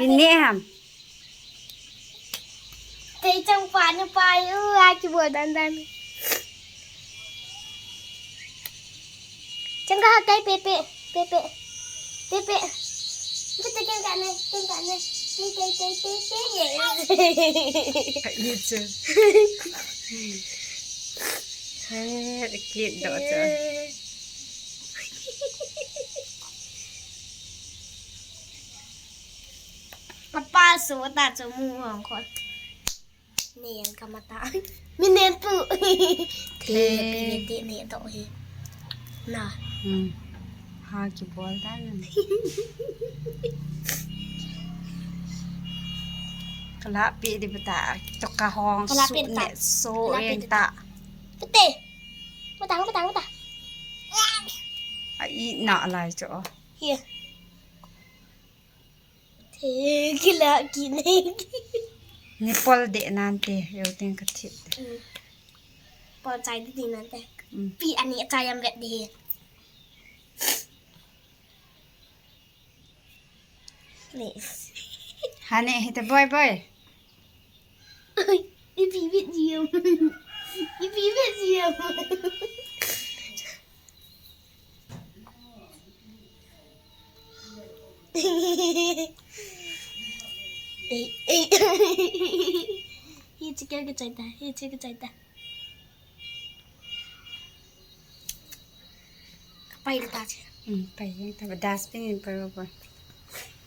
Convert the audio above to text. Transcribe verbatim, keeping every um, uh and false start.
Ni ham. Tei chang pa ni pa u a ki bo dan dan. Chang ka ha kai pe pe pe pe pe pe. Kita ken ka ne ken ka ne ken ken ken ken ken ye. Ka i chu. He, kit do chu. Kapa su ta chu mu hong khon. Nen kama ta. Mi nen pu. Te pi ne te ne to he. Na. Hmm. Ha ki bol ta na. Kala pi di bata. To ka hong su ne so en ta. Pute. Mata mata mata. A i na lai cho. Here. Te kila kine. Ni pol de nante, eu ten ka thip. Mm. Pol chai di di nante. Mm. Pi ani chai am vet di. Ni. Hane hita boy boy. Ipi vet di am. Ipi vet di am. Ei, ei. Hi chi kya ke chaita, hi chi ke chaita. Pai ta chi. Hmm, pai ta, dustbin in pai ba.